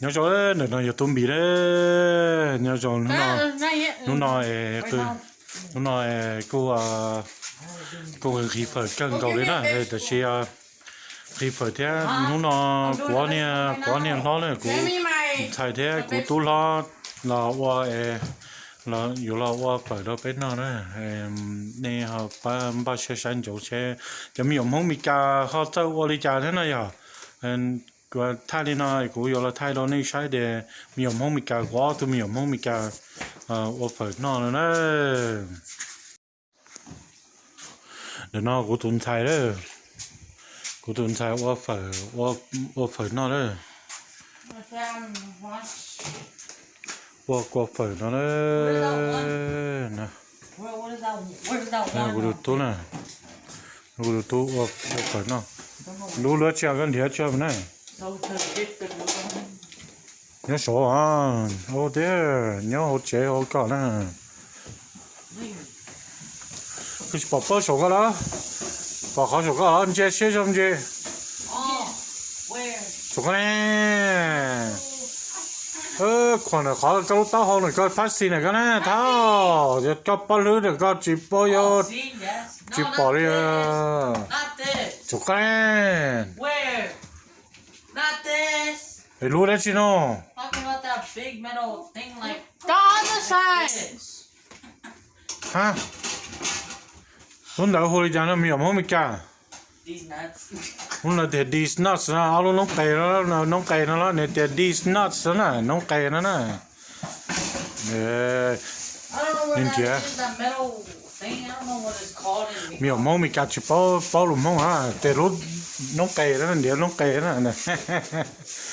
Nyob zoo, ntawm no yog Tub Npis na. Nyob zoo, hnub no, hnub no kuj, kuj nqhis fawm kawg nkaus li na, tab sis nqhis fawm thiab. Hnub no kuv ob niag, kuv ob niag hlob na, kuv ntxhais thiab kuv tub hlob los ua, yuav los ua fawm rau peb noj na. Nej ho pab npaj siab saib ntsoov seb cov me nyuam Hmoob Mes Kas ho txawj ua li cas thiab no yog. Kuv thaij li no kuv yuav los thaij rau nej saib tias me nyuam Hmoob Mes Kas, kuv ob tug me nyuam Hmoob Mes Kas ua fawm noj no na. Ntawm no kuv tus ntxhais, kuv tus ntxhais ua fawm, ua fawm noj na. Ua kua fawm no na. Kuv tus tub na, kuv tus tub ua fawm noj. Lub lub tsi koj nrhiav tsi na. Nyob saud, ua tiag, nyob hauv tsev hauv koj na. Koj tsis pom paub saum koj los? Pom qhov saum koj los ntsia siab zoo ntsis. Saum koj ne. Khuam ntawm qhov koj lub taub hau ntawm koj phab xis ntawm koj na thau. Yog koj pob hlwb ntawm koj tsis paub yuav tsis pom li. Saum koj ne. Es lub dab tsi no? Lub ntawd hu li cas no me nyuam Hmoob Mes Kas? Lub no tias these nuts no, ob lub noob qes no, noob qes no los nws tias these nuts na, noob qes no na. Nws nrhiav, me nyuam Hmoob Mes Kas tsis paub, paub lus Hmoob na, tias lub noob qes na, nrhiav noob qes na.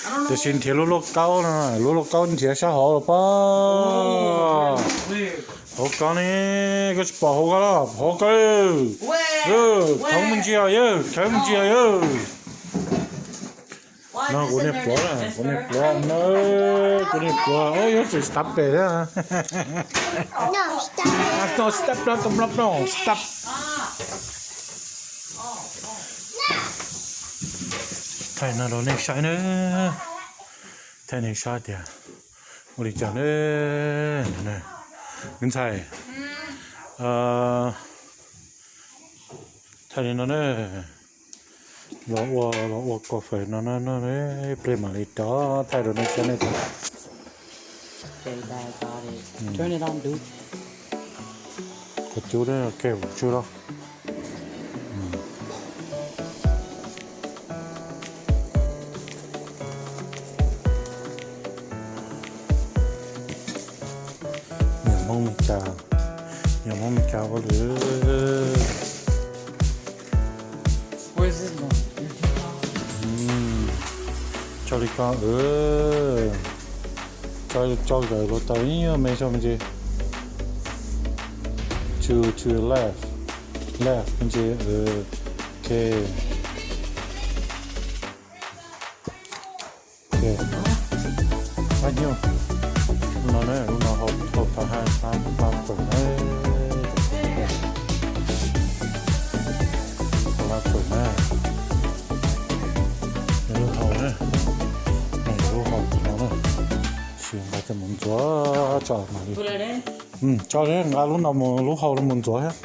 Tiam sis nrhiav lub lauj kaub no, lub lauj kaub nrhiav sab hauv los pob. Hauv koj ne, koj tsis pom hauv koj los? Hauv koj, khawv me ntsis os yawg, khawv me ntsis os yawg. No kuv niag pluav na, kuv niag pluav na, kuv niag pluav, yuav tsum stop pem thiab. Stop, stop, stop. Thaij no rau nej saib na, thaij nej saib tias ua li cas na. Me ntxhais, thaij li no na. Los ua, los ua kua fawm no no, ib pliag mam li rov thaij rau nej saib nej. Kua cub keg vum tswb los. Niam Hmoob Mes Kas, niam Hmoob Mes Kas ua lwm. Tso li ko, tso, tso zawm hluav taws ib nyuag me tso me ntsis. To, to left, left me ntsis. Ok. Pab nyuj, lub no ne, lub no hau tau hab pab fawm na. Hau pab fawm na. Lub hau na, lub hau no na. Sim nqa coj mus ntxuav tso mam li. Tso nqa lub no mus, lub hau no mus ntxuav thiab.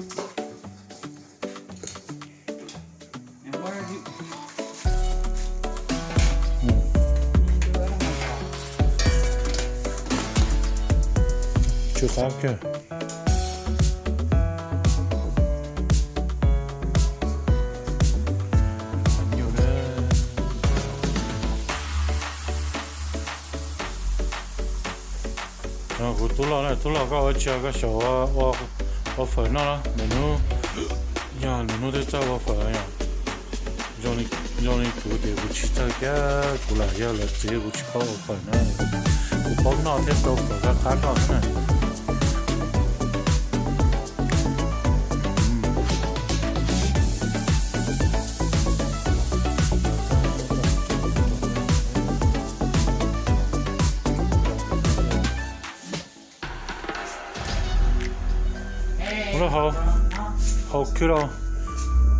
Tsw qab kawg. Kuv tub loj na, tub loj koj ua tsi koj xyaum ua fawm noj los? Nws hnub, yog nws hnub twb txawj ua fawm yom. Zoo li kuv ces kuv tsis txawj thiab, kuv lam yog lawv txiv kuv tsis paub ua fawm na. Kuv paub noj thiab tau fawm qab qab noj xwb na. Lub hau, hau khwb rau,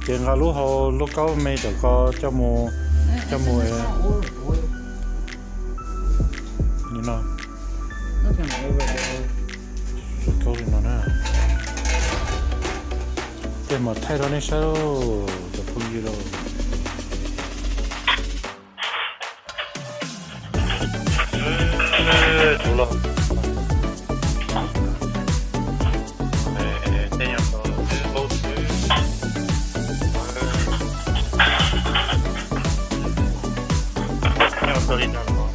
ces nqa lub hau lub kaub me ntawm ko coj mus, coj mus. Mas thaij rau nej saib lauj, cov phooj ywg lauj. Tus los tej nyuag tos xwb, paub xwb. Nyuag tos li no los,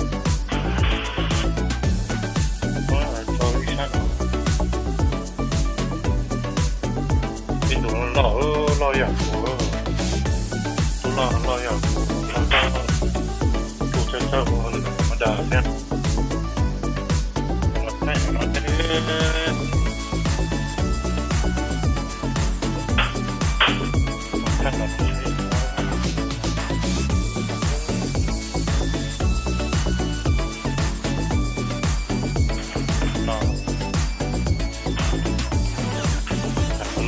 tso ib sab no. Ib tug loj loj yam kuv, tub loj loj yam kuv, loj txog, tub txawj txawj ua lwm tus mas dag thiab. Los thaij no thiab, los thaij no thiab. No.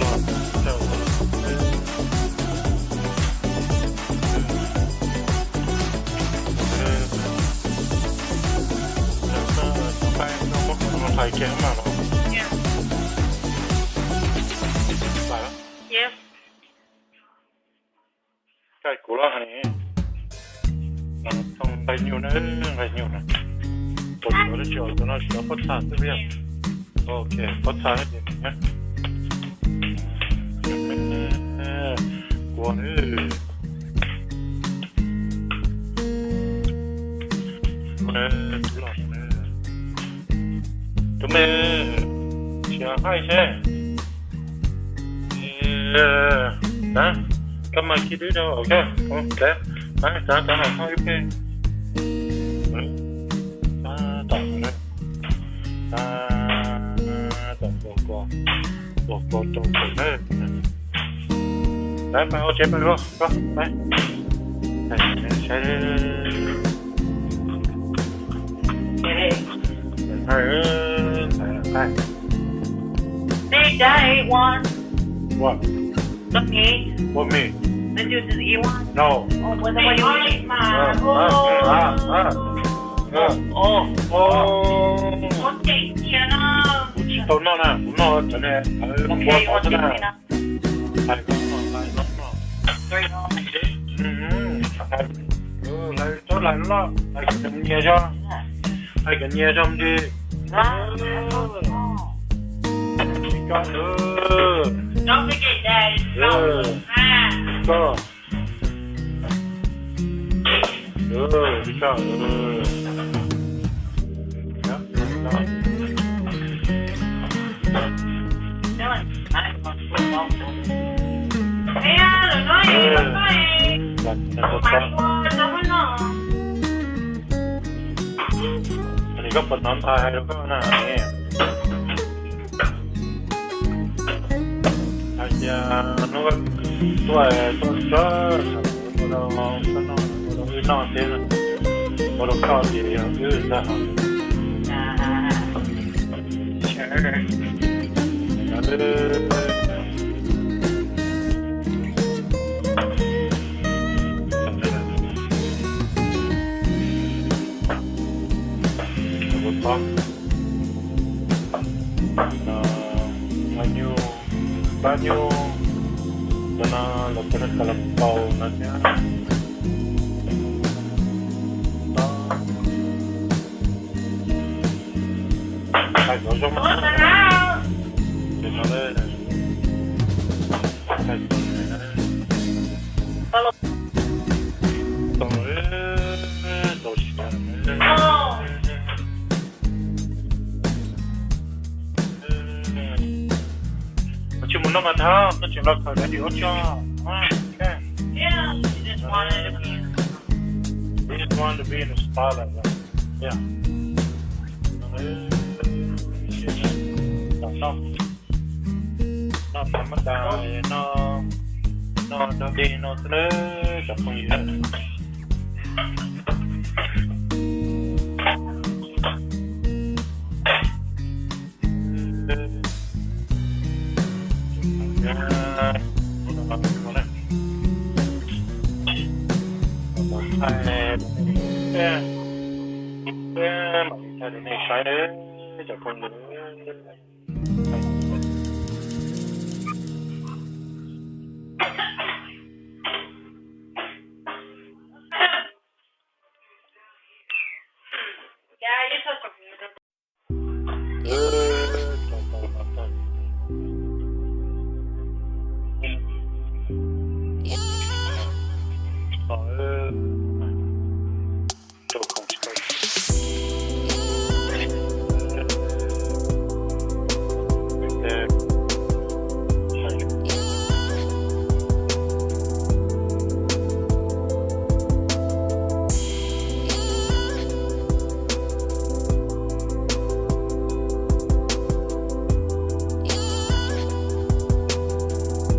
Loj txawj ua. Hlais kiag mas los. Yes. Thaij kuv los hais. Nqaij nyuj na, nqaij nyuj na. Ua tsuav tsis ua tsuav no tsis tau pob txha xwb yog. Ok, pob txha ces nws na. Kua na. Tus me, tus me, tsis haij seb. Koj mas khi dwb rau, ok, txav txav no ho ib pliag. Tom, tom, tom, tom, tom, tom, tom, tom, Lawv pais ua tsev pais los, koj pais. Saib, They die one. What? Not me. What me? The juice is E one. No. Oh, what the one you want? Ah, ah, ah, ah, ah. Oh, oh. Kuv tsis tau noj na, kuv noj cov ne, lub npua tod xwb na. Hais no, hais no, hais no. Hais, hais, hais, hais kom nyias zog, hais kom nyias zog ntsis. Koj, koj, koj. Koj puas hnov ntxhais hais rau koj na? Hais tias hnub tuaj tuaj tso, ua rau wb noj thiab, ua rau koj tias yog wb ntag. Ua txob no, nyuj, pab nyuj, cov no los cov no cov los paus no thiab. Hais cov zoo, ces no, hais cov, tau, tau siav. Tsis mus noj mas thab, koj tseem los khaws daim dim ua tso. This one to be in the spotlight. Yeah. Noj, noj, noj, noj, noj dog dig no xwb cov phooj ywg. Thaij rau nej saib cov phooj ywg.